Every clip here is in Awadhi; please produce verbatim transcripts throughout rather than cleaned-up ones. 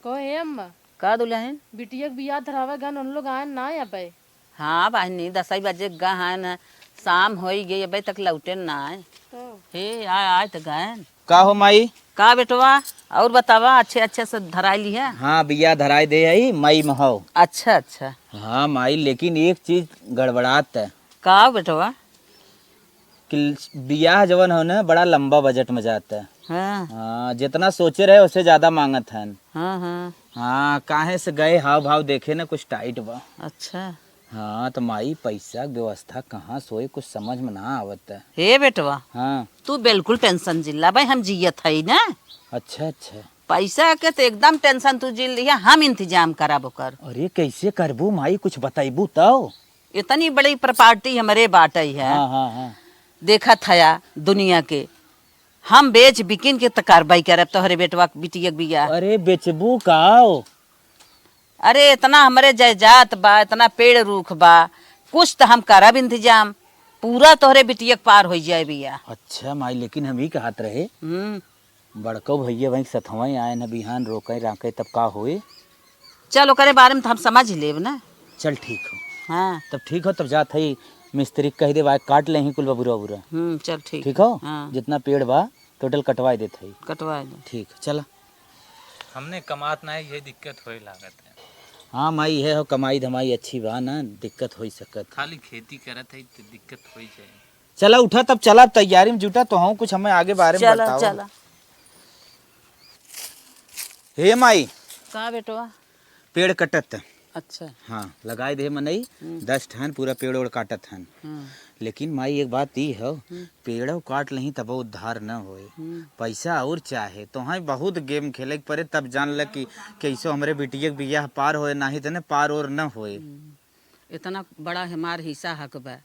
कहो हे अम्मा। का दुल्हन? बिटिया के बियाह धरावे गन, उन लोग आए ना अबे। हाँ बहिनी, दसई बजे गहन, शाम होई गई, अबे तक लौटे ना आए। तो? हे, आ, आए तो गए। का हो माई? का बेटवा, और बतावा, अच्छे अच्छे से धराई ली है? हाँ बिया धराई दे आई, मई में हो। अच्छा अच्छा। हाँ माई, लेकिन एक चीज गड़बड़ात है। का बेटवा? कि बियाह जवन हो ना, बड़ा लंबा बजट में जात है। हाँ। हाँ, जितना सोचे रहे उससे ज्यादा मांगत हन। हाँ हाँ। हाँ, काहे से गए हाव भाव देखे ना, कुछ टाइट बा। अच्छा। हाँ, तो माई, पैसा के व्यवस्था कहाँ से होई, कुछ समझ में ना आवत है। हे बेटवा, हाँ। तू बिल्कुल टेंशन जिन ला भाई, हम जियत हई ना। अच्छा अच्छा। पैसा के तो एकदम टेंशन तू जिन लिया, हम इंतजाम करब ओकर। अरे कैसे करबू माई, कुछ बताइबू तब? इतनी बड़ी प्रॉपर्टी हमरे बाटई है। हाँ हाँ हाँ। देखत हया दुनिया के, हम बेच बिकिन के त करबई करब तोहरे बेटवा के बिटिया के बियाह। अरे बेचबू का? अरे, इतना हमरे जायदाद बा, इतना पेड़ रूख बा, कुछ त हम करब इंतजाम, पूरा तोहरे बिटिया के पार होइ जाए बिया। अच्छा माई, लेकिन हम ई कहत रहे, हम्म। बड़को भैया वहीं सथवई आए न, बिहान रोके राके तब का होए? चल, ओकरे बारे में त हम समझ लेब ना। चल ठीक हो। हाँ। तब ठीक हो, तब जात हई मिस्त्री के कह दे, भाई काट ले ही कुल बबुरा उबुरा। हम्म, चल ठीक। ठीक हो? हाँ। जितना पेड़ बा टोटल कटवाए देत हई। कटवाए दे। ठीक, चला। हमने कमात ना है, ये दिक्कत होए लागत है। हाँ माई, ये हो कमाई धमाई अच्छी बा ना, दिक्कत होई सकत। खाली खेती करत है तो दिक्कत होई जाए। चला उठा तब चला, तैयारी में जुटा तो हूँ, कुछ हमें आगे बारे में चला, बताओ। चला। हे माई। का बेटवा? पेड़ कटत। अच्छा। हाँ, लगाए दे मनई, हम्म। दस ठन पूरा पेड़ ओड़ काटत हन। हम्म। लेकिन माई एक बात ई हो, हम्म। पेड़ो काट लही तबो उद्धार न होए। हम्म। पैसा और चाहे, तोहें बहुत गेम खेले के पड़े तब जान ल कि कैसो हमरे बिटिया के बियाह पार होए, नाही तने पार और न होए। हम्म। इतना बड़ा हमार हिस्सा हक बा,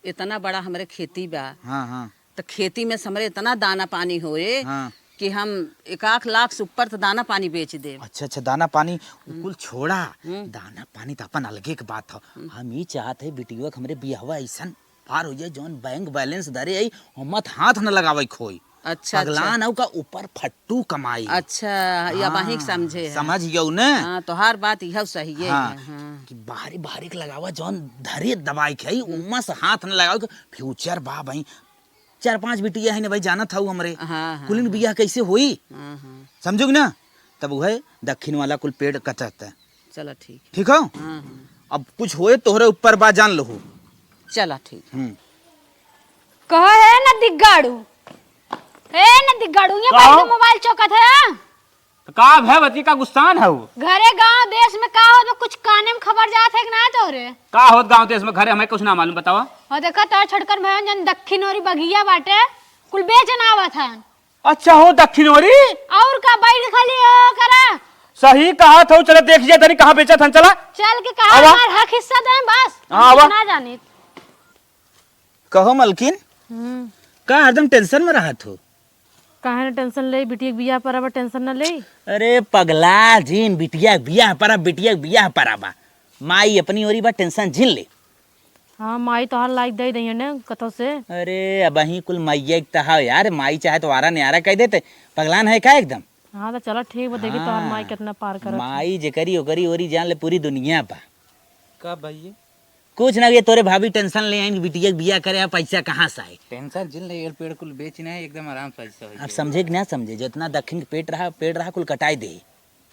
इतना बड़ा हमरे खेती बा। हाँ, हाँ। त खेती में से हमरे इतना दाना पानी होए हाँ। कि हम एक आध लाख से ऊपर त दाना पानी बेच देब। अच्छा, अच्छा, दाना पानी हम्म। कुल छोड़ा, हम्म। दाना पानी त अपन अलगे के बात हो। हम्म। हम ई चाहत है बिटिया के हमरे बियाहवा ऐसन पार हो जाए, जौन बैंक बैलेंस धरे आई, ओमत हाथ न लगावे खोई। अच्छा, अच्छा। पगलान अउ का ऊपर फट्टू कमाई। अच्छा, ये अब अहीं के हाँ, समझे है। समझ गयो ने? हाँ, तोहार बात इहउ सही है। हाँ, हाँ। कि बाहरी, बाहरी के लगावा, जौन धरे दबाई के आई, हम्म। ओमा से हाथ न लगावे के, फ्यूचर बा भाई। चार पांच बिटिया है ना भाई, जानत हऊ हमरे। हाँ, हाँ, कुलिन हाँ। बियाह कैसे होई? हाँ, हाँ। समझो कि ना? तब उहे दक्षिण वाला कुल पेड़ कटत है। चला ठीक। ठीक हो? हाँ, हाँ। अब कुछ होए तोहरे ऊपर बा, जान लहू। चला ठीक। हम्म। कहो हे न दिग्गाड़ू, हे न दिग्गाड़ू, ये कहो। बैठ के मोबाइल चौकत है, हाँ? तो का भय बची, का गुस्सान है वो? घरे गांव देश में का होत बा, कुछ काने में खबर जात है कि ना तोहरे? का होत गांव देश में, घरे हमें कुछ ना मालूम, बतावा। और देखा तोहर छोटकन भयन जन दक्षिण ओरी बगिया बाटे, कुल बेचन आवत हन। अच्छा हो दक्षिण ओरी? और का बैठ खाली हो करा। सही कहा था, चला देख लिया तनी कहाँ बेचत हन, चला। चल के कहा आवा। हमार हक हिस्सा दे बस। हाँ, आवा। ना जानित। कहो मलकिन, हम्म। का हरदम टेंशन में रहत हो? काहे ना टेंशन ले, बिटिया के बियाह पर अब टेंशन ना ले। अरे पगला जिन, बिटिया के बियाह पर अब, बिटिया के बियाह पर अब। माई अपनी ओरी बा, टेंशन जिन ले। हाँ, माई तोहार लाइक दे दइहन कथो से। अरे, अबहीं कुल माइये के तहा यार, माई चाहे तो आरा न्यारा कह देते, पगलान है का एकदम? हाँ, तो चला ठीक बा, देखी तोहार हाँ, माई कितना पार करत है। माई जेकरी ओकरी ओरी जान ले पूरी दुनिया बा। का भइये? कुछ ना, ये तोरे भाभी टेंशन ले आइन, बिटिया के बियाह करे, अब पैसा कहाँ से आए? टेंशन जिन ले, एड़ पेड़ कुल बेच ना, एकदम आराम से पैसा हो अब जाए। समझे कि ना समझे, जितना दक्षिण के पेट रहा, पेड़ रहा, कुल कटाई दे।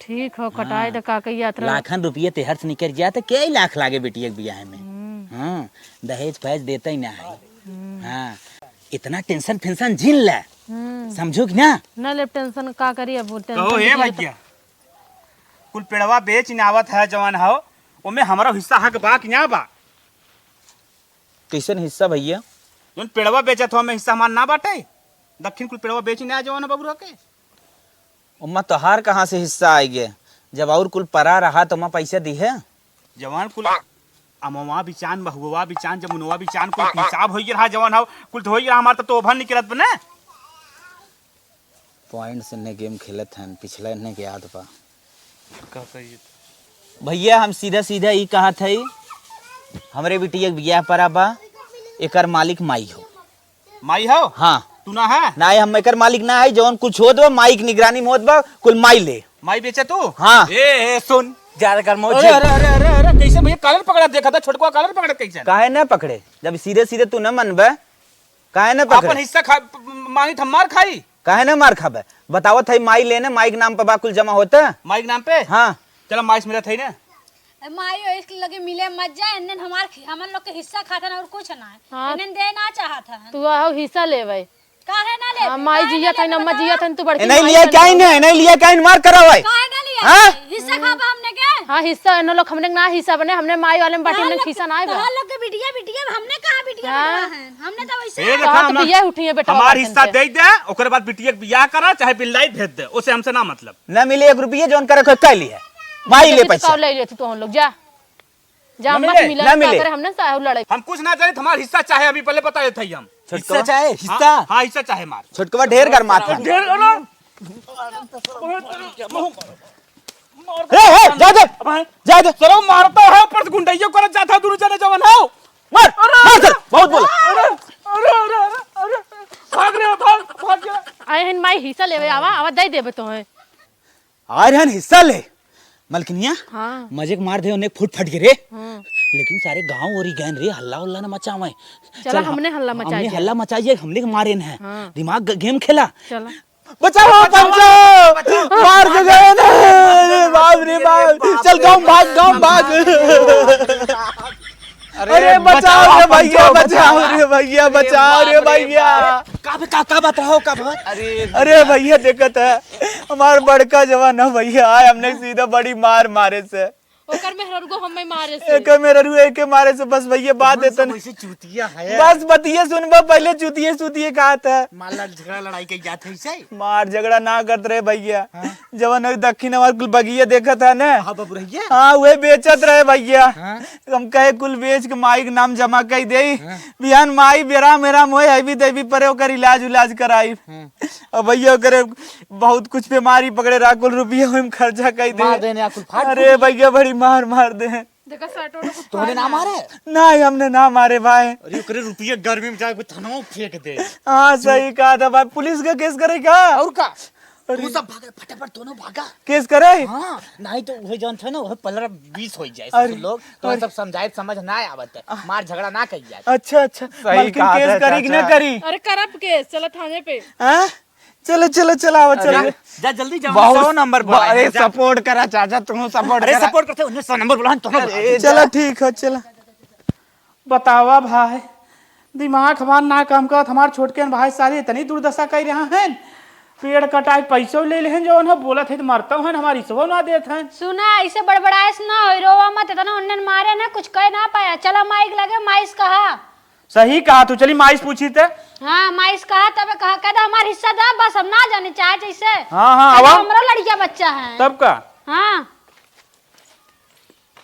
ठीक हो, कटाई हाँ। त का कही यात्रा। लाखन रुपये तेहर से निकल जाए त के लाख लागे बिटिया के बियाह में। हम्म। हाँ, दहेज फहेज देते ही ना है। हम्म। हाँ, इतना टेंशन फेंशन जिन ले। हम्म। समझो कि ना? ना ले टेंशन, का करी अब टेंशन कहो हे के लिए तो भैया, कुल पेड़वा बेच न आवत है जवान हो, ओमे हमारा हिस्सा हक बा कि ना बा? कैसन हिस्सा भैया? जौन पेड़वा बेचत हो, ओमे हिस्सा हमार ना बाटे? दक्षिण कुल पेड़वा बेच न आए जवान बबुरा के। ओम्मा तोहार कहाँ से हिस्सा आइ गे? जब और कुल परा रहा तो ओम्मा पैसा दिहे? जवान कुल अमवा बिचान, महुआ बिचान, जमुनवा बिचान, कुल हिसाब होइ गे रहा जवान हो, कुल तो होइ गे रहा हमार, तब तो ओभर निकलत बने। पॉइंट से ने गेम खेलत हन, पिछला ने के याद बा। का कहिए? भैया हम सीधा सीधा ई कहत हई, हमरे बिटिया के बियाह परा बा, एकर मालिक माई हो। माई हो? हाँ। तू ना है? ना, हम एकर मालिक ना है, जौन कुछ होत बा, माई की निगरानी में होत बा, कुल माई ले। माई बेचे तू? हाँ। ए, ए, सुन, ज्यादा गर्म हो अरे, अरे, अरे, अरे, अरे, कैसे भैया कॉलर पकड़ा देखा था, छोटकवा कॉलर पकड़ा कैसे? काहे न पकड़े? जब सीधे सीधे तू न मनबे, काहे न पकड़े? अपन हिस्सा खा, मांगी त हम मार खाई। काहे न मार खाबे? बतावत है माई लेने, माई के नाम पे बा कुल जमा होता। माई के नाम पे? हाँ। चला माई से मिलत है ना। ए, माई ओइस लगे मिले मत जा, एन्ने हमार खि-, हमन लोग के हिस्सा खात हन और कुछ ना है। हाँ। एन्ने दे ना चाहत हन। तू आओ हिस्सा लेवे। काहे ना लेबे? हाँ, माई काहे ना जियत है, लेबे अम्मा बतावा? जियत है, तू बड़की ए, नहीं माई लिया बन क्या गई। इन्हें, नहीं लिया क्या इन मार करा हुआ है? काहे ना लिया? हाँ? हिस्सा खाबा हमने के? हाँ, हिस्सा एन्ने लोग हमने ना हिस्सा बने, हमने माई वाले में बाटी, तहार हमने लोग, खीसा ना आए बा। तहार लोग के बिटिया, बिटिया, हमने कहाँ बिटिया हाँ। बिटिया है? हमने तो वैसे ए, ही देखा, तहार तो हमने, बिया उठी है बेटा हमार बाटन हिस्सा के। दे दे, ओकरे बाद बिटिया के बियाह करा, चाहे बिल्लाई भेज दे, ओसे हमसे ना मतलब। ना मिले एक रुपये, जौन करे कोई कह लिया। माई ले जल्दी पैसा। चुकाओ, ले ले तू तो हम लोग, जा। जा, ना मत मिले, मिला, ना का मिले। करे, हमने साहब लड़ाई। हम कुछ ना जाने, हमार हिस्सा चाहे, अभी पहले बता देते ही हम। हिस्सा चाहे, हिस्सा? हाँ, हाँ, हिस्सा चाहे हमार। छोटकवा ढेर गरमात है। ढेर गरम। ए, ए, जा दे। अबे। जा दे। सरऊ मारता है, ऊपर से गुंडइयो करत जाता है, दोनों जने जवन हो। मार, अरे, मार सर, बहुत बोला। अरे, अरे, अरे, अरे, अरे, भाग रे, भाग, भाग जा। आए हन माई हिस्सा लेवे, आवा, आवा, दे देबे तोहे। आए रहन हिस्सा ले। मलकिनिया, हाँ। मजे के मार दे, उन्हें फूट फट गिरे। हाँ। लेकिन सारे गांव ओरी गए रे, हल्ला उल्ला न मचावे। चला, चल, हमने हल्ला मचाई हमने है। हल्ला मचाई है, हमने के मारे न है। हाँ। दिमाग ग-, गेम खेला। चला। बचाओ, बचाओ, बचाओ। बचाओ। मार के गए ना। अरे बाप रे बाप। चल, गांव भाग, गांव भाग। अरे अरे बचाओ बचाओ, रे भैया, पंचो, बचाओ बचाओ। रे भैया, अरे बचाओ रे बाप रे भैया। बाप। का बे, का, का बात रहो, का बात? अरे अरे भैया, देखत है, हमार बड़का जवान है भैया, आए हमने सीधा बड़ी मार मारे से। ओकर मेहररुआ हमें मारे से। एकर मेहररुआ एके मारे से, बस भैया, बात तुमन इतन। सब ऐसे चूतिया है। बस बतिये सुनबा, पहले चूतिये, चूतिये कहा था। मार लड़-, झगड़ा लड़ाई के जात है इसे? मार झगड़ा ना करत रहे भैया। हाँ। जवन है दक्षिण हमार कुल बगिया देखत है ना। हाँ, बाबू रहिए। हाँ, वही बेचत रहे भैया। हाँ। हम कहे कुल बेच के माई के नाम जमा कई देई। हाँ। बिहान माई बेराम एराम होए, हैवी दैवी परे ओकर इलाज उलाज कराई। हाँ। अब भैया ओकरे बहुत कुछ बीमारी पकड़े रहा, कुल रुपया ओहिम खर्चा कई दे। मार देने आ कुल फाट अरे फूट। भैया बड़ी मार मार दे। देखा, शर्ट ओट कुछ तोहने फाड़ ना ना। मारे? नहीं, हमने ना मारे भाई। अरे ओकरे रुपया गर्मी में जाके थाना में फेंक दे। हाँ, सही कहा था भाई। पुलिस का केस करे का? और का? अरे। तू सब भाग, फटाफट दोनों भागा। केस करे? हाँ, नहीं तो वही जौन थे ना, वही पन्द्रह बीस हो जाए अरे, सब लोग, तो अरे। सब समझाए समझ ना आवत है। मार झगड़ा ना कही जाए। अच्छा, अच्छा। सही मलकिन कहा केस था करी कि ना चाचा। करी? अरे करब केस, चला थाने पे। हाँ? चलो, चलो, चलो, आओ, अरे, चलो। जा जल्दी जा। बहुत सौ नंबर ब-, बोला है, अरे, जा। सपोर्ट करा चाचा, तुम सपोर्ट अरे, करा। सपोर्ट करते, उन्हें सौ नंबर बोला, तुम अरे, चलो, जा। ठीक है, चलो। बतावा भाई, दिमाग हमार ना काम करत, हमार छोटकेन भाई साले इतनी दुर्दशा कइ रहा है, पेड़ कटाए पैसो ले लेहन, जौन है बोलत है तो मरता है, हमार इसवो ना देत है। सुना, ऐसे बड़बड़ाए से ना होई, रोवा मत, इतना उन्नन मारे ना, कुछ कह ना पाया। चला माइक लगे, माइस कहा। सही कहा तू, चली माइस पूछी ते। हाँ, माइस कहा तब कहा, कह दे हमार हिस्सा दे, बस हम ना जाने चाहे जैसे। हाँ, हाँ, कह दे आवा। हमरो लड़किया बच्चा है। तब का? हाँ।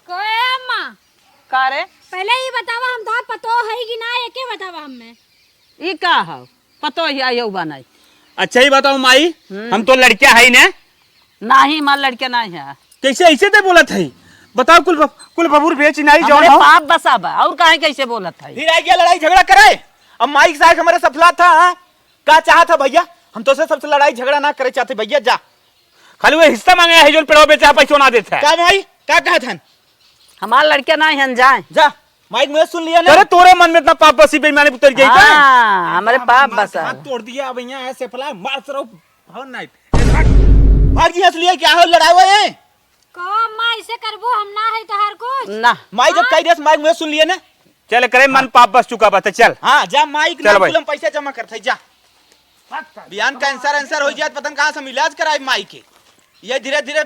कहे अम्मा। का रे? पहले ही बतावा, हम तो पतो है कि ना, एके बतावा हमें। ई का हौ? पतो ही आयो बनाई। अच्छा, ई बताओ माई, हम्म। हम तो लड़किया है ने? नाही, मार लड़किया नाही है। कैसे ऐसे ते बोलत है? बताओ, कुल ब-, कुल बबूर बेच नाही हमरे जाओ। पाप बसा बा, और काहे कैसे बोलत है? फिर आ गया लड़ाई झगड़ा करे। अब माई के साथ हमारे सफला था, हाँ? का चाहत है भैया? हम तो से सबसे लड़ाई झगड़ा ना करे चाहते भैया, जा। खाली वो हिस्सा मांगे है, जोन पेड़वा बेचा है, पैसो ना देता है। का माई? का कहत हन? हमार लड़के ना हन, जाए। जा, माइक में सुन लिया ना। अरे तोरे मन में इतना पाप बसी बेईमानी उतर गई का? हाँ, हमरे बाप पाप मार बसा। हाथ तोड़ दिया, अब यहाँ ऐसे फला मार सरो, भाग नाइट। भाग, भाग जी, हंस लिया, क्या हो लड़ाई हुआ है? को अम्मा ऐसे करबो, हम ना है तोहार कुछ। ना। माई जब हाँ? कही देस, माइक में सुन लिया ना। चल करे मन पाप बस चुका बा, त चल। हाँ, जा माइक चल ना भाई। कुलम पैसा जमा करत है, जा। बिहान कैंसर वैंसर हो जात, पता न कहाँ से हम इलाज कराई माई के। ये धीरे धीरे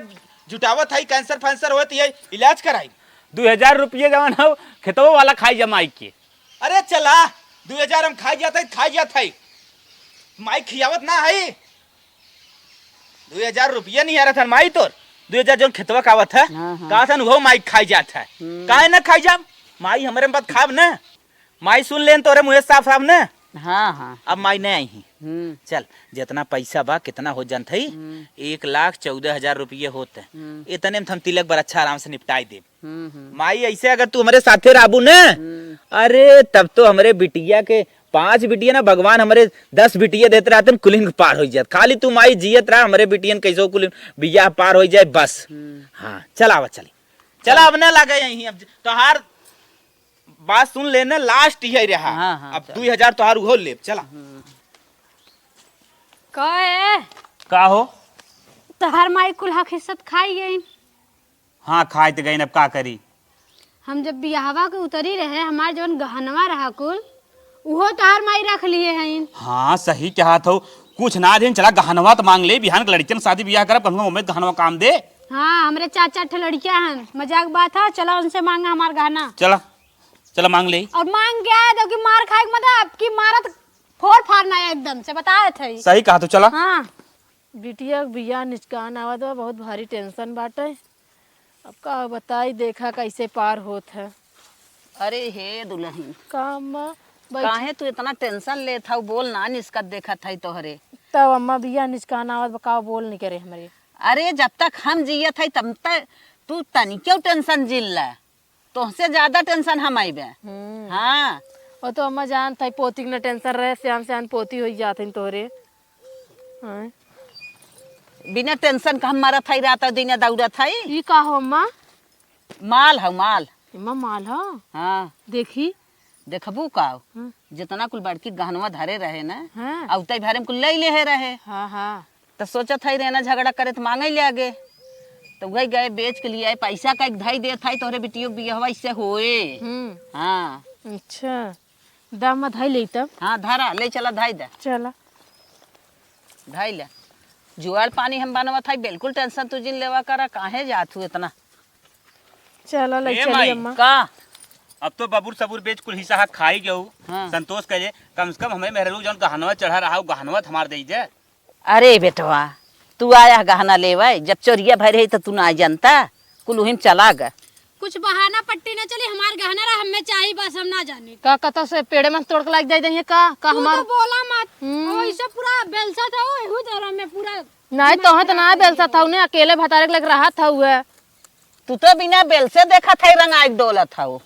जुटावत है, कैंसर फैंसर होए तो ये इलाज कराई। दू हजार रुपये जवन हो, खेतवा वाला खाई जा माई के। अरे चला, दू हजार हम खाई जात है, खाई जात है। माई खियावत ना है। दू हजार रुपये नहीं आ रहा था माई तोर। दू हजार जौन खेतवा का आवत है, हाँ, हाँ। कहा था न वो माई खाई जात है। हम्म। काहे ना खाई जाब? माई हमरे में बात खाब ना। माई सुन लेन तोरे मुँहे साफ साफ ना। हाँ, हाँ। अब माई नहीं आई ही। हम्म। चल, जितना पैसा बा, कितना हो जानत हई? हम्म। एक लाख चौदह हजार रुपये होत है। हम्म। इतने में हम तिलक बर अच्छा आराम से निपटाई देब। हम्म, हम्म। माई, ऐसे अगर तू हमरे साथे रहबू ना, हम्म। अरे, तब तो हमरे बिटिया के पाँच बिटिया ना, भगवान हमरे दस बिटिया देत रहतन, कुलिन के पार होइ जात। खाली तू माई जियत रहा, हमरे बिटियन कैसो कुलिन बियाह पार होइ जाए, बस। हम्म। हाँ, चला आवा, चली। चला, अब ना लगे यहीं, अब तोहार बात सुन लेने, last यही रहा। हाँ, हाँ, अब चल। दुई हजार तोहार उहो लेब, चला। हम्म। का है? का हो? तोहार माई कुल हक हिस्सत खाई गई। हाँ, खाए त गइन, अब का करी? हम जब बियाहवा के उतरी रहे, हमार जौन गहनवा रहा कुल, उहो तोहार माई रख लिए हईन। हाँ, सही कहत हौ। कुछ ना दिन चला गहनवा त मांग ले, बिहान के लड़कियन शादी बियाह करब, कहूँ ओमे गहनवा काम दे। हाँ, हमरे चार चार ठे लड़कियां हन, मजाक बात है, चला उनसे मांगा हमार गहना। चला, चला मांग ले। और मांग के आए तो कि मार खाए के मतलब, अब की मारत फोड़ फाड़ना है एकदम से, बता देत हई। सही कहत हौ, चला। हाँ। बिटिया के बियाह निचकान आवत बा, बहुत भारी tension बाटे। अब का बताई, देखा कैसे पार होत है। अरे हे दुलहिन, का अम्मा, बैठ। काहे तू इतना tension लेत हऊ? बोल ना, निचकत देखत हई तोहरे। तब अम्मा, बियाह निचकान आवत बा, का बोल नहीं करे हमरे। अरे जब तक हम जियत हई तब तक तू तनिको tension जिन ले। तोहसे ज्यादा tension हम आइबे। हम्म। हाँ। और तो अम्मा जानत हई, पोती के न tension रहे, सियान सियान पोती होई जात हईन तोहरे। हाँ। बिना tension के हम मरत हई, रात और दिन दौड़त हई। ई का हो अम्मा? माल हौ, माल। अम्मा, माल हौ? हाँ। देखी। देखबू का? हाँ। जितना कुल बड़की गहनवा धरे रहे ना, हाँ। अउतई भरे में कुल ले लेहे रहे। हाँ, हाँ। त सोचत हई, रेना झगड़ा करे त मांगे ले आगे। त वही गए, बेच के लिए आए, पैसा का एक धई देत हई, तोहरे बिटियो के बियहवा इससे होए। हम्म। हाँ। अच्छा, दामा धई ले तब। हाँ, धरा, ले चला, धई दे। चला। धई ले। जुआड़ पानी हम बनवत हई, बिल्कुल tension तू जिन लेवा करा, काहे जात हू इतना? चला, ले ए चली माई। अम्मा। का? अब तो बबुर सबुर बेच कुल हिस्सा खाई गऊ। हाँ। संतोष करे, कम से कम हमें मेहररू जौन गहनवा चढ़ा रहा, उ गहनवा त हमार दे दे। अरे बेटवा, तू आया गहना लेवे, जब चोरिया भय रही तो तू ना जनता, कुल उहिम चला ग। कुछ बहाना पट्टी ना चली, हमार गहना रहा, हमें चाहिए बस, हम ना जाने। का कतो से पेड़े में तोड़ के लाग दे देंगे का? का तू हमार तो बोला मत। हम्म। ओ, इसे पूरा बेलसा था, ओ, एहू धरम में पूरा नहीं, तोहे तो ना बेलसा था, उन्हें अकेले भतारे के लग रहा था हुए। तू तो बिना बेलसे देखत हई, रंगाई डोलत हऊ।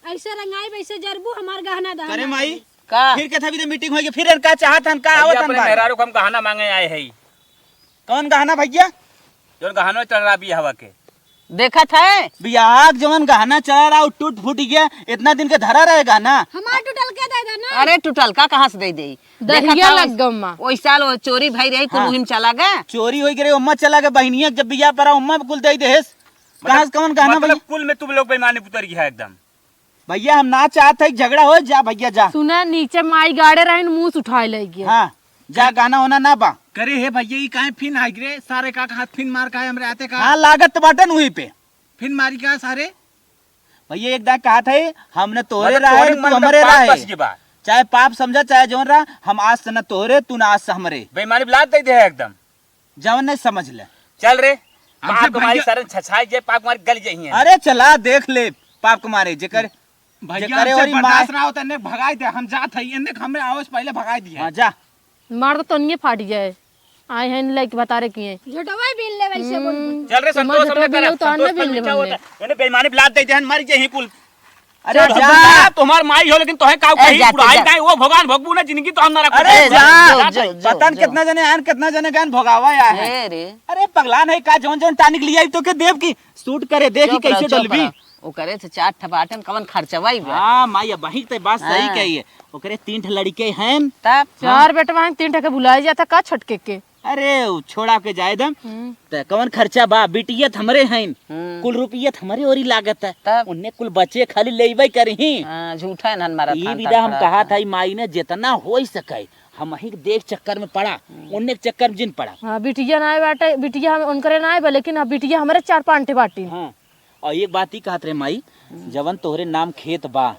ऐसे रंगाई, वैसे जरबू, हमार गहना दहना करे माई। का? फिर के था भी तो meeting होई, फिर इनका चाहत हन, का भैया, आवत हन अपने बार? मेहरारू को हम गहना मांगे आए हई। कौन गहना भैया? जौन गहनो चढ़ रहा बियाहवा के। देखत है? बियाह के जवन गहना चढ़ रहा, उ टूट फूट गया, इतना दिन के धरा रहे गहना। हमार टूटल के दे देना। अरे, टूटल का कहाँ से दे दे? दहिया देखत हऊ, लग गम्मा। ओइ साल वो चोरी भई रही, कुल हाँ। उहिम चला गए। चोरी होई गए, उम्मा चला गए, बहिनिया के जब बियाह परा, उम्मा कुल दे देहेस। कहाँ से कौन गहना मतलब भैया? कुल में तुम लोग बेईमानी उतर गई है एकदम। भैया, हम ना चाहत है कि झगड़ा हो, जा भैया, जा। सुना, नीचे माई गाड़े रहन, मुंह से उठाए ले गए। हाँ, जा, गहना होना ना बा। करे हे भैया, ई काहे फिन आ गिरे? सारे का हाथ फिन मार का है हमरे आते का? हाँ, लागत तो बाटन वहीं पे। फिन मारी का सारे? भैया, एक दाग कहा था, हमने तोरे मतलब, रहा तोरे है, तू मन में हमरे पाप रहा है। बस के बा। चाहे पाप समझा, चाहे जौन रहा, हम आज से न तोरे, तू ना आज से हमरे। बेईमानी बिलात दे दे है एकदम। जवन नहीं समझ ले। चल रे, हमसे पाप मारी भैया सारे छछाई जे, पाप मारी गल जाइए। अरे चला देख ले, पाप के मारे जेकर, भैया, जेकर हमसे ओरी बर्दाश्त मार ना होता, इन्हें भगाई दे, हम जात है, इन्हें हमरे आवे से पहले भगाई दिया। हाँ, जा। मार तो तनिए फाट जाए। आए हैं लाइक बता रहे किए। झोटवा बिल ले वैसे बोल। हम्म। चल रे तुम्हार संतोष, झोटवा हमने बिल करा, तो आने संतोष बिल पर ले मीठा हमने। होता। इन्हें बेईमानी बिलात दे दे, हम मर जाए ही कुल। अरे चल, जा। जा, तुम्हार माई हो, लेकिन तोहे काऊ ए, कहीं जा, बुढ़ाई जा। काहे, वो भगवान भगबू ना, जिंदगी तो हम ना रखो। अरे ए, जा। जा, जा, जा, जा, पता न जा। कितना जने आन, कितना जने गए भगावा आया है। ए रे। अरे पगलान है का, जौन जौन टानिक लिया तो के देव की सूट करे, देखी चुप रहो, कैसे चुप डलबी। रहो। ओकरे से चार ठे बाटन, कवन खर्चवा ही बा? हाँ, माई, अब वही तो बात सही हाँ। कही है। ओकरे तीन ठे लड़के हैं। तब? चार बेटवा हैं, तीन ठे के बुलाए जाता का छटके के? अरे, उ छोड़ा के जाए दम। हम्म। त कवन खर्चा बा? बिटियत हमरे हैं। हम्म। कुल रुपयत हमरे ओरी लागत है। तब? उन्हें कुल बचे खाली लेबे करही। हाँ, झूठा इन्हन मारा ई थान विदा थान हम खड़ा कहा था। था, ई माई ने जितना हो सके, हम ही देख चक्कर में पड़ा, हम्म। उन्हें के चक्कर में जिन पड़ा। हाँ, बिटिया ना आए बाटे, बिटिया हम, उनकरे ना आए बा, लेकिन अब बिटिया हमरे चार पांच ठे बाटी। हाँ। और एक बात ही कहत रहे माई, हम्म। जवन तोहरे नाम खेत बा,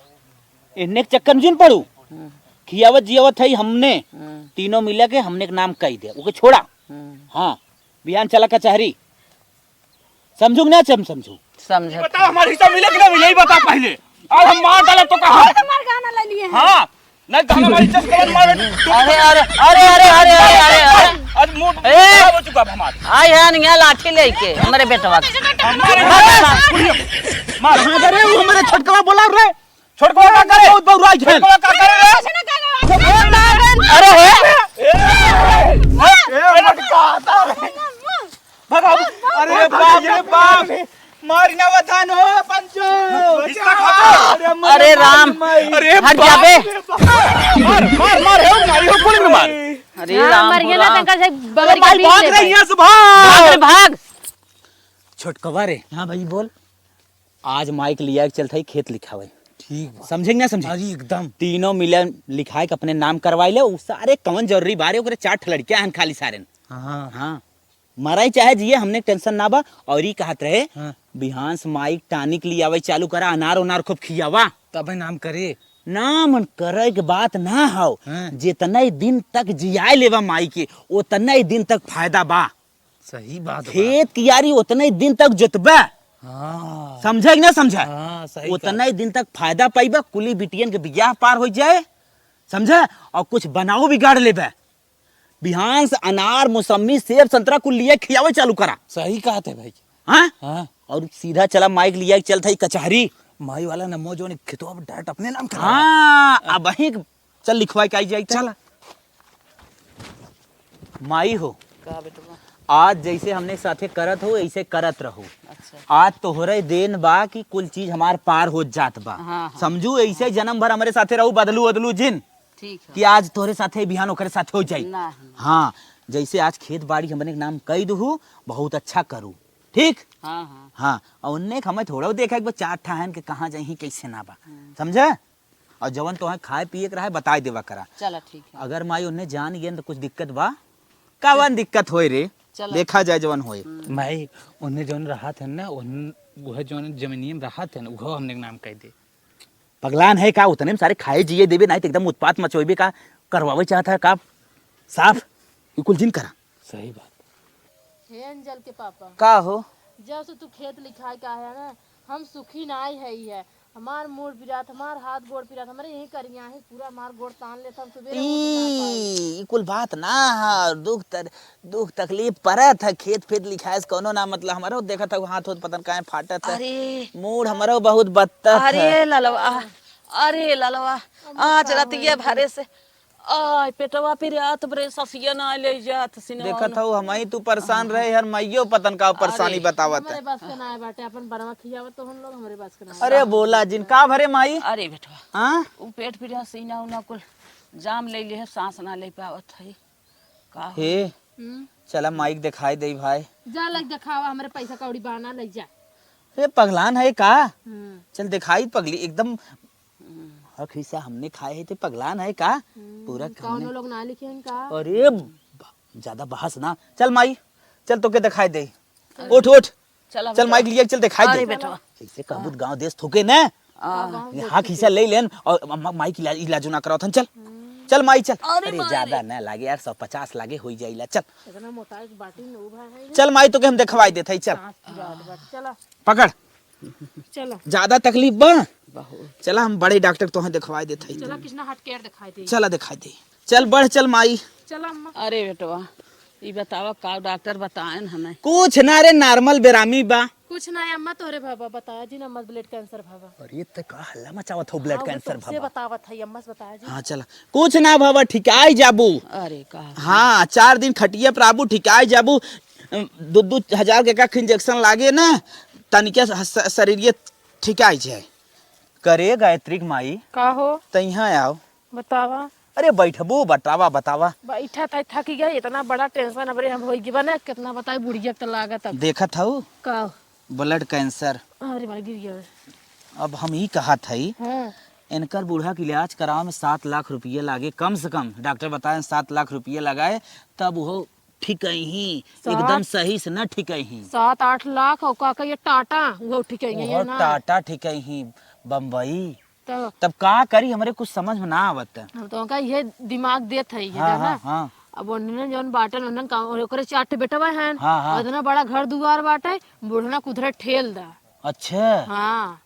इन्हें के चक्कर में जिन पड़ू। हम्म। खियावत जियावत है हमने, हम्म। तीनों मिला के हमने के नाम कही दे, ओके छोड़ा। हम्म। हाँ, बिहान चला कचहरी। समझू कि ना चम-, समझू? समझत बताओ, हमारे हिस्सा मिले कि ना मिले, ये बता पहले। और हम मार डाला तो कहा? और हमार गाना ले लिए हैं। हाँ, नहीं तो हमारी इज्जत कौन मारे? अरे, अरे, अरे। आज मूड ए! खराब हो चुका है हमारा। आई है यहाँ लाठी लेके, हमारे बेटवा के। हमारे मार। मार। हाँ, अरे, वो हमारे छोटकवा बोला रे। छोटकवा का करे? बहुत बउराई है। छोटकवा का करे रे? अरे हे! ए, मटका आता है। भगाओ। अरे बाप रे बाप। मारी ना बथान हो, पंचो। इसका खाओ। अरे, अरे राम। माई। अरे हट जा बे। बाप रे बाप। मार, मार, मार, हे, मारी हो, पुलिस में मार। अरे हाँ, राम, मर गया ना, राम। तंकर से बबर के भाई पीस भाग ले रहे हैं, भाग। भाग रे, भाग। छोटकवा रे। हाँ भाई, बोल। आज माइक लिया के चलत हई खेत लिखावे। ठीक बा। समझे कि ना समझे? अरे एकदम। तीनों मिले लिखाए के अपने नाम करवाई ले। उ सारे कवन जरूरी बारे, ओकरे चार ठे लड़कियां हन खाली सारेन। हाँ। हाँ। मराई चाहे जिए, हमने टेंशन ना बा। और ई कहत रहे, हाँ। बिहान से माइक टॉनिक लियावे चालू करा, अनार उनार खूब खियावा। तबे नाम करे। नाम करे के बात ना हो। हाँ। जितने दिन तक जियाए लेवा माई के, उतने दिन तक फायदा बा। सही बात बा। खेत कियारी उतने दिन तक जोतबा। हाँ। समझे कि ना समझे? हाँ, सही उतने दिन तक फायदा पाइबा, कुली बिटियन के बियाह पार हो जाए, समझे? और कुछ बनाओ बिगाड़ लेबे। बिहान से अनार, मौसम्मी, सेब, संतरा कुल लिए खियावे चालू करा। सही कहत है भाई। हाँ? हाँ। और सीधा चला माइक लिया के चलत हई कचहरी। माई वाला नमो जो खेतवा पर डायरेक्ट अपने नाम करा। हाँ, अब वहीं चल लिखवाए के आई जाई त। चला। माई हो, का बेटवा? आज जैसे हमने साथे करत हो, ऐसे करत रहो। अच्छा। आज तोहरे देन बा कि कुल चीज हमार पार हो जात बा। हाँ, हाँ। समझू, ऐसे जन्म भर हमरे साथे रहू, बदलू बदलू जिन। ठीक है। कि आज तोहरे साथे बिहान ओकरे साथे हो जाई। नहीं। हाँ, जैसे आज खेत बाड़ी हमने के नाम कई दहू, बहुत अच्छा करू। ठीक? हाँ, हाँ। हाँ, और उन्ने के हमें थोड़ा देखा एक बार चार ठा हन के कहाँ जाई, कैसे ना बा। हम्म। समझे? और जवन तोहे खाए पिए के रहे, बताई देवा करा। चला, ठीक है। अगर माई उन्हें जान गए तो कुछ दिक्कत बा? कावन दिक्कत होए रे? चला। देखा जाए जवन होए। हम्म। माई, उन्हें जवन रहत है ना, उन-, वह जवन जमीनियम रहत है ना, वह हमने के नाम कह दे। पगलान है का? उतने में सारे खाए जिए देबे, नहीं तो एकदम उत्पात मचोइबे का? करवावे चाहत है का साफ? ई कुल जिन करा। सही बात। हे एंजल के पापा। का हो? जब से तू खेत लिखाए के आया ना, हम सुखी नाई है ही है। हमार मूड़ पिरात, हमार हाथ गोड़ पिरात, हमरे यही करिया है, पूरा हमार गोड़ तान लेत, हम सुबेरे उठ ना पाई। ई, ई कुल बात ना है। दुख तर-, दुख तकलीफ परत है, खेत फेत लिखाए से कौनो ना मतलब, हमरो देखत है हाथ होत पतन काहे फाटत है। अरे। मूड़ हमरो बहुत बत्तत अरे है। ललवा, अरे ललवा, अम्मा आज का रतिया होई? भरे से आय, पेटवा पिरात बरे, ससिया ना ले जात, सिनवा देखत ना। हऊ, हमही तू परेशान रहे, हर माइयो पतन का परेशानी अरे। बतावत है। हमरे बस के ना बाटे, अपन बनवा खियावत तो हम लोग हमरे बस के ना। अरे बोला जिन, का भरे माई? अरे बेटवा, हाँ? उ पेट पिरात, सीना उना कुल जाम ले लिहे, सांस ना ले पावत है। का हो? हे, हम्म। चला माइक दिखाई दे भाई। जा लग दिखावा, हमरे पैसा कौड़ी बाना ले जा। अरे पगलान है का? हम्म। चल दिखाई पगली, एकदम हम्म। हक हिस्सा हमने खाए है, ते पगलान है का? हम्म, पूरा कौनो खाने लोग ना लिखे हैं का? अरे, ब-, ज्यादा बहस ना। चल माई, चल तोके दिखाई दे। चल। उठ, उठ। चला चल बेटवा। माइक लिया, चल दिखाई अरे दे। बेटवा। ऐसे कहबूत गाँव देश थूके ना। आ। हाँ, गाँव ये देश हक थूके। हिस्सा ले लेन और म-, म-, माई की इलाज, इलाजो ना करावत हन, चल। हम्म। चल माई, चल। अरे अरे माई। ज्यादा ना लागे यार, सौ पचास लागे, होई जाइला, चल। इतना मोटा एक बाटी में उभा है। चल माई, तोके हम दिखवाई देत हई, चल। सांस की बात, बात। चला। पकड़। चला। ज्यादा तकलीफ बा? बहुत। चला, हम बड़े डॉक्टर तोहे दिखवाई देत हई। चला, कृष्णा हट के यार दिखाई दे। चला, दिखाई दे। चल, बढ़, चल, माई। चला, अम्मा। अरे बेटवा, ई बतावा, का डॉक्टर बताएन हमें? कुछ ना रे, नॉर्मल बेरामी बा। कुछ ना है, अम्मा, तोरे बाबा बताया जी ना, अम्मा, ब्लड कैंसर बाबा। अरे, ते का हल्ला मचावत हो, ब्लड हाँ, वो कैंसर तुमसे बाबा? बतावत है, अम्मा से बताया जी। हाँ, चला। कुछ ना बाबा, ठिकाई जाबू। अरे, का? हाँ, चार दिन खटिया पर आबू, ठिकाई जाबू। दो, दो हजार के का इंजेक्शन लागे ना, तनिके स-, स-, शरीरिये ठिकाई जाए। करे गायत्री के माई, का हो? त इहाँ आओ। बतावा। अरे बैठबू, बतावा, बतावा। बैठा था, थक गया, इतना बड़ा टेंशन अब रे हम होई गइबा ना, कितना बताई बुढ़िया के त लागत अब। देखत हऊ? का? ब्लड कैंसर। अरे भाई, गिर गया। अब हम ई कहत हई, हाँ। इनकर बूढ़ा के इलाज करावे में सात लाख रुपया लागे, कम से कम। डॉक्टर बताए सात लाख रुपया लगाए, तब वो ठिकइहीं, सात एकदम सही से न ठिकइहीं। सात आठ लाख और का कहिए टाटा, वो ठिकइहीं, वो ये ना। टाटा ठिकइहीं, बम्बई। तो तब का करी, हमरे कुछ समझ में ना आवत। हम तो उनका ये दिमाग देत है, ये हाँ, ना। हाँ, हाँ। अब उन्हने जौन बाटन, उन्हने का, ओकरे चार ठे बेटवा हैं। हाँ, हाँ। और इतना बड़ा घर दुआर बाटे, बुढ़ना कुधरे ठेल दा। अच्छा। हाँ।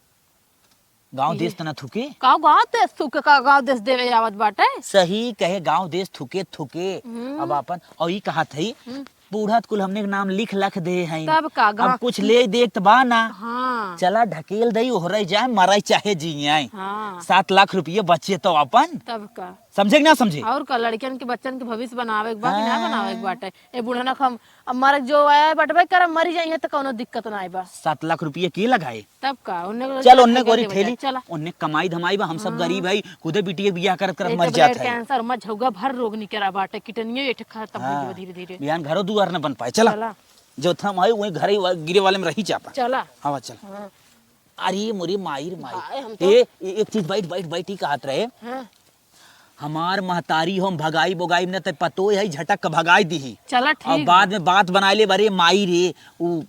गाँव ये देश त ना थूके? का गाँव देश थूके, का गाँव देश देवे आवत बाटे? सही कहे, गाँव देश थूके, थूके। हम्म। अब आपन, और ई कहत हई, हम्म। बूढ़ा त कुल हमने के नाम लिख लख दे हैं। तब का, अब गाँव कुछ ले देख त बा ना। हाँ। चला ढकेल दई, ओहरे जाए, मराई चाहे जियाए। हाँ। सात लाख रुपये बचे तो अपन। तब का। समझे कि ना समझे? और का, लड़कियन के, बच्चन के भविष्य बनावे के बा कि ना हाँ। बनावे के बाटे? ए बुढ़ना हम, अब मर जो आया बटबे करब, मरी जाइए तो कौनो दिक्कत ना बा। सात लाख रुपया के लगाए? तब का, उन्ने को चल, उन्ने चल, गोरी चल, ठेली, चला। उन्ने कमाई धमाई बा, हम सब हाँ। गरीब है, खुदे बिटिया के बियाह करत करत एक मर तो जात ब्लड है। कैंसर, मत झौगा भर रोग निकरा बाटे, किडनियो ये ठे खत्म हो हाँ। गई धीरे धीरे। बिहान घरो दुआर न बन पाए, चला। चला। जो थम है, वही घर ही वा-, गिरे वाले में रही चापा। चला। हवा चला। हाँ। अरे मोरे माई रे माई। भाई, हम तो ए, ए, एक चीज बैठ, बैठ, बैठ ही कहत रहे। हाँ। हमार महतारी हम भगाई बोगाई न ते पतो है झटक के भगाई दीही। चला और ठीक बाद बा। में बात बनाए ले, "अरे माई रे, उ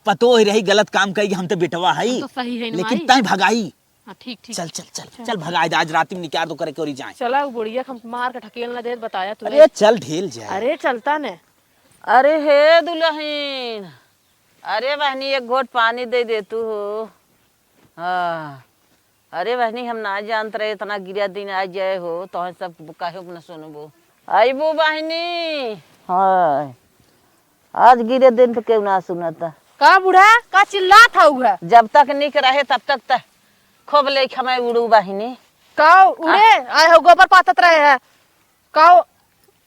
पतो ही रही गलत काम करी, हम तो बेटवा है।" हम तो सही है न लेकिन माई। तय भगाई। हाँ, ठीक, ठीक। चल, चल, चल, चल। चल भगाई दे, आज रात में निकाल दो करे के ओरी जाए। चला, उ बुढ़िया के हम मार के ढकेल ना देत, बताया तू। अरे चल ढेल जाए। अरे चलता ने। अरे हे दुलहिन, अरे बहनी, एक घोट पानी दे दे तू हो। हाँ। अरे बहनी, हम ना जानत रहे इतना गिरा दिन आ जाए हो, तोहन सब काहे न सुनबो। अइबो बहनी। हाँ। आज गिरे दिन पे केहू ना सुनता। का बूढ़ा, का चिल्लात हऊ है? जब तक निक रहे तब तक त खूब लेके हमें उड़ू बहनी। का उड़े? आ- आए हो गोबर पाथत रहे है। का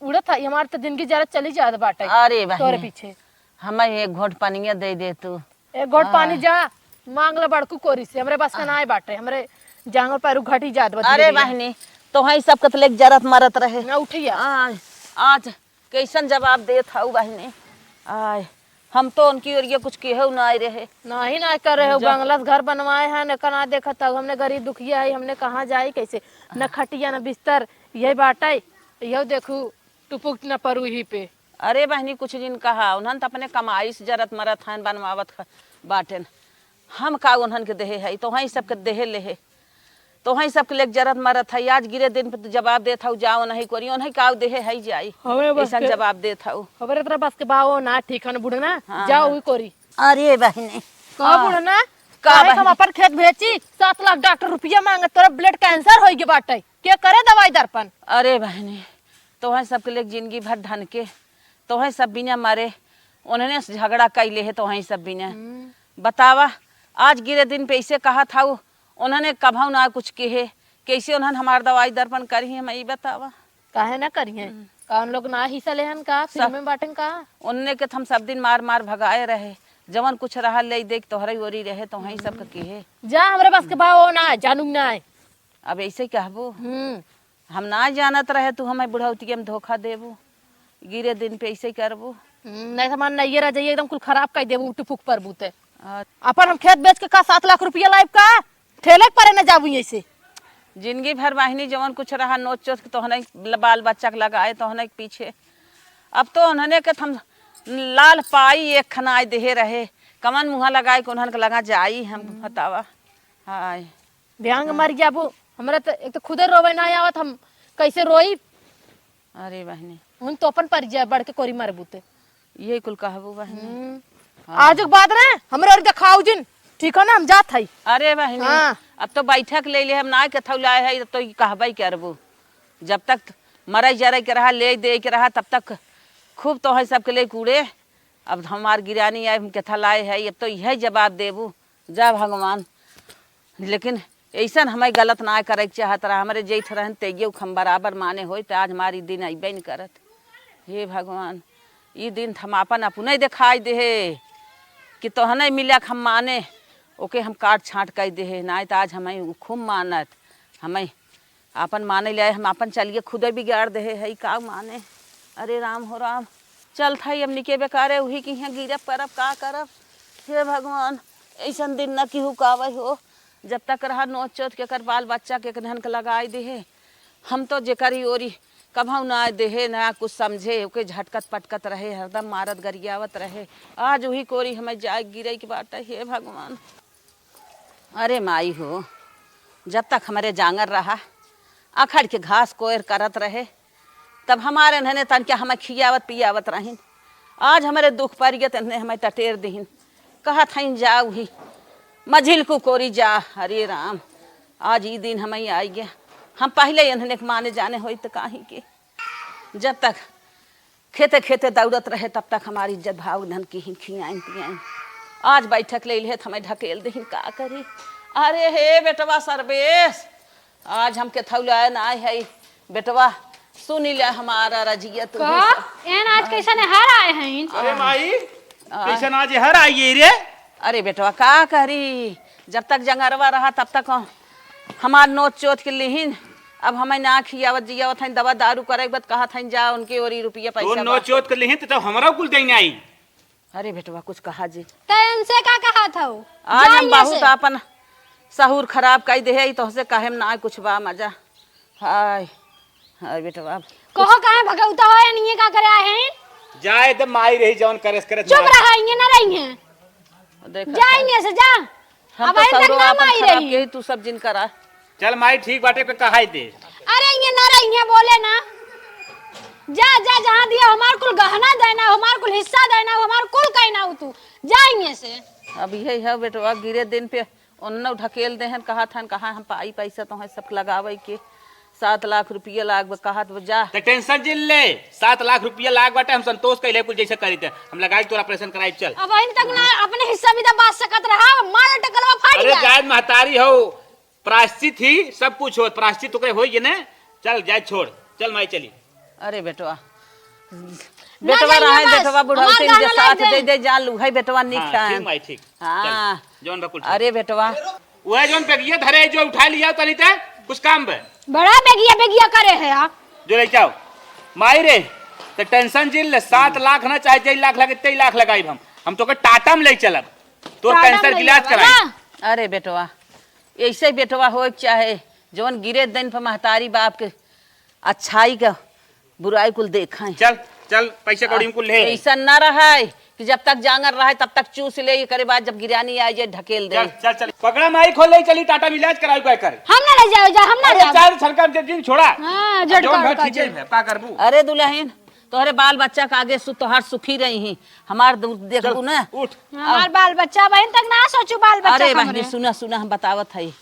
उड़त है? हमार त जिंदगी जरा चली जात बाटे। अरे बहनी, तोरे पीछे। हमें एक घोट पनिया दे दे तू। एक घोट हाँ। पानी जा, मांग ले बड़कू कोरी से, हमरे बस के नाय बाटे, हमरे जांगर पैरू घटी जात बा अरे धीरे धीरे। बहनी, तोहई सबके त लेके जरत मरत रहे। ना उठिया। आज, आज कैसन जवाब देत हऊ बहनी? आय, हम तो उनकी ओरिया कुछ केहू ना आए रहे। नाही ना करे हो, जा। बंगला से घर बनवाए हैं, न कना देखत हऊ, हमने गरीब दुखिया है, हमने कहाँ जाई कैसे? न खटिया, न बिस्तर, यही बाटे, यही देखू, टुपुक न परू ही पे। अरे बहनी, कुछ जिन कहा, उन्हन त अपने कमाई से जरत मरत हन, बनवावत ख-, बाटेन। हम का उन्हन के देहे हई, तोहई सबके देहे लेहे। तोहई सबके लेके जरत मरत हई। आज गिरे दिन पे तू जवाब देत हऊ, जाओ नहीं कोरी, उन्हई का देहे हई जाई। हवे बस ऐसन के, जवाब देत हऊ। हवे इतना बस के बाओ ना, ठीक है ना बुढ़ना, हाँ, जाओ हाँ। वही कोरी। अरे बहनी। का हाँ। बुढ़ना? का काहे बहनी? हम अपन खेत बेची, सात लाख डॉक्टर रुपया मांगत, तोरा ब्लड कैंसर होई के बाटे। के करे दवाई दर्पण? अरे बहनी, तोहई सबके लेके जिंदगी भर धन के, तोहई सब बिना मरे, उन्हने से झगड़ा कैले है तोहई सब बिना। हम्म। बतावा, आज गिरे दिन पे ऐसे कहत हऊ, उन्हने कभऊ ना कुछ कहे, कैसे उन्हन हमार दवाई दर्पण करी है, मैं ई बतावा। काहे ना करी है? हम्म। का उन लोग ना हिस्सा लेहन का, सब फिल्म में बाटन का? उन्हने के त हम सब दिन मार मार भगाए रहे, जवन कुछ रहा ले देख तोहरे ओरी रहे, तोहई सब के कहे। जा, हमरे बस के बा, ओ ना, जानू ना है। अब ऐसे कहबू? हम्म। हम ना जानत रहे तू हमें बुढ़ौतिया में धोखा देबू, गिरे दिन पे ऐसे करबू। हम्म, नहीं तो हमार नैयर आ जाइए, एकदम कुल खराब कर देबू, टुपुक पर बूते। आ- अपन हम खेत बेच के का सात लाख रुपया लाइब का? ठेले के परे न जाबू ऐसे। जिंदगी भर बहिनी जवन कुछ रहा नोच चोच के तोहने ल-, बाल बच्चा के लगाए तोहने के पीछे। अब तो उन्हने के हम लाल पाई एक खनाए देहे रहे, कमन मुँहा लगाए के उन्हन के लगा जाई हम हम्म। बतावा। हाय। ब्यांग हाँ। मर जाबू। हमरा त एक त खुदे रोवे ना आवत, हम कैसे रोई? अरे बहिनी। उन तो अपन पर जा बढ़ के कोरी मारबू ते। ये कुल कहबू बहिनी। हम्म। हाँ। आजुक बाद रे, हमरे ओर देखाऊ जिन। ठीक है ना, हम जात हई। अरे बहिनी, हाँ। अब तो बैठक ले ले, हम ना के थौलाए है, तो ई कहबे करबू। जब तक मरई जरई के रहा, ले दे के रहा, तब तक खूब तोहई सबके ले कूड़े। अब हमार गिरानी आए, हम केथा लाए है, अब तो यही जवाब देबू। जा भगवान, लेकिन ऐसन हमें गलत ना करे के चाहत रहा। हमरे जेठ रहन तेगियो हम बराबर माने होई, त आज हमारी दिन अइबे न करत। हे भगवान, ई दिन त हम आपन अपने दिखाई देहे कि तोहने मिला के हम माने, ओके हम काट छांट कर देहे, ना त आज हमें खूब मानत। हमें आपन माने ले आए, हम आपन चलिए खुदे बिगाड़ देहे है, का माने। अरे राम हो राम, चलत है अब निके बेकारे, उही के यहाँ गिरब करब, का करब। हे भगवान, ऐसन दिन न केहू कावे हो, जब तक रहा नोच चोच के कर बाल बच्चा के एकनहन के लगाई देहे। हम तो जेकर ही ओरी कभऊ ना देहे, ना कुछ समझे, ओके झटकत पटकत रहे, हरदम मारत गरियावत रहे। आज उही कोरी हमें जाए गिरे के बाटे, हे भगवान। अरे माई हो, जब तक हमरे जांगर रहा, अखड़ के घास कोयर करत रहे, तब हमारे इन्हने तनके हमें खियावत पियावत रहिन। आज हमरे दुख परि गए, त इन्हने हमें टटेर दिहिन। कहत हइन, "जा उही मझिल कुकोरी जा।" अरे राम, आज ई दिन हमें आई गया। हम पहले इन्हने के माने जाने होई त काहे के। जब तक खेते खेते दौड़त रहे, तब तक हमारी इज्जत भाव धन की ही खियाइन पियाइन। आज बैठक ले लिहे, त हमें ढकेल देहिन, का करी? अरे हे बेटवा सर्वेश, आज हमके थौलाए ना है, बेटवा, सुनी ले हमारा रजिया तू कहा? एन आज कैसन हर आए हैं? अरे माई, आ। कैसन आज हर आई है रे? अरे बेटवा, का करी, जब तक जंगरवा रहा तब तक हमार नोच चोच के लिहिन। अब हमें ना खियावत जियावत हैं, दवा दारू करे के बाद कहत हैं जा उनके ओरी रुपया तो पैसा बा। नोच चोच के लिहिन तो, तो हमरा कुल देने आई। अरे बेटवा, कुछ कहा जी। त इनसे का कहा था वो? आज हम बहुत आपन सहूर खराब कई देहे, ई तोहसे कहे में ना कुछ बा मजा। हाय, हाय बेटवा। कहो काहे भगौता हो, या नहीं का करे आए हैं? जाए दे माई रही जौन करे से करे चुप मार। रहा, ये ना रही हैं। देखा जा था। इनमें से जा। हम अब तो अभी तक सगरो ना आपन माई खराब रही। के ही तू सब जिन करा। चल माई, ठीक बाटे, के कहाई दे। अरे, ये ना रही, ये बोले ना। जा, जा, जहाँ दिया, हमार कुल गहना देना, हमार कुल हिस्सा देना, हमार कुल कहना हो तू। जा इनमें से। अब यही है बेटवा, गिरे दिन पे उन्नो ढकेल देहन, कहा थन, कहा हम पाई पैसा तो है सब लगावे के, सात लाख रुपया लाग बा, कहा तो जा। ते टेंशन जिन ले, सात लाख रुपया लाग बाटे, हम संतोष कैले कुल जैसे करी थे, हम लगाई तोरा ऑपरेशन कराई, चल। अब वहीं तक ना अपने हिस्सा भी तो बांच सकत रहा, मार टकलवा फाट अरे गया। जायद महतारी हो, प्रायश्चित ही सब कुछ हो, प्रायश्चित ओकरे होई ने। चल जाए, छोड़, चल माई चली। अरे बेटवा, ना बेटवा जाइए रहे, बस। बेटवा बुढ़ौती हमार में जे गाना साथ लाई दे दे। दे, जान लू है बेटवा निक हाँ, है। ठीक माई, ठीक। हाँ। चल, जौन बा कुल ठीक। अरे बेटवा। वह जौन बेगिया धरे जो उठा लिया तनी ते कुछ काम बे। बड़ा बेगिया बेगिया करे है आप। जो ले जाओ। माई रे, तो टेंशन जिन ले, सात लाख ना चाहे जई लाख लगे, तेई लाख लगाई हम। हम तो के टाटा में ले चलब। तोर टाटा कैंसर के में इलाज ले कराई। बा। अरे बेटवा, ऐसे बेटवा होए के चाहे, जौन गिरे दिन पर महतारी बाप के अच्छाई का बुराई कुल देखा है। चल, चल, पैसे कौड़ी में कुल ले। ऐसा ना रहा है कि जब तक जांगर रहा है तब तक चूस ले, ये करे बाद जब गिरानी आ जाए ढकेल दे। चल, चल, चल, पकड़ा माई खोल ले, चली टाटा में इलाज कराई को कर। हम ना ले जाओ, जा, हम ना अरे जाओ। चार छलका में जिन छोड़ा। हाँ, अब जौन झटका घर उठा खींचे चल। है, का करबू? अरे दुल्हन, तोहरे बाल बच्चा के आगे सु-, तोहार सुखी रही ही, हमार दु-, देखबू चल, ना। उठ। हमार बाल बच्चा बहन तक ना सोचू, बाल बच्चा अरे का बहनी, हमरे। सुना, सुना, हम बतावत हई,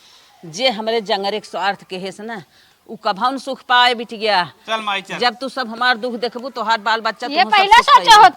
जे हमरे जंगरे के स्वार्थ के हेस ना, उ कभौन सुख पाए बिटिया। चल माई, चल। जब तू सब हमार दुख देखबू, तोहार बाल बच्चा ये तुहूँ सब पहला सुख सोचा पाई। हो तू।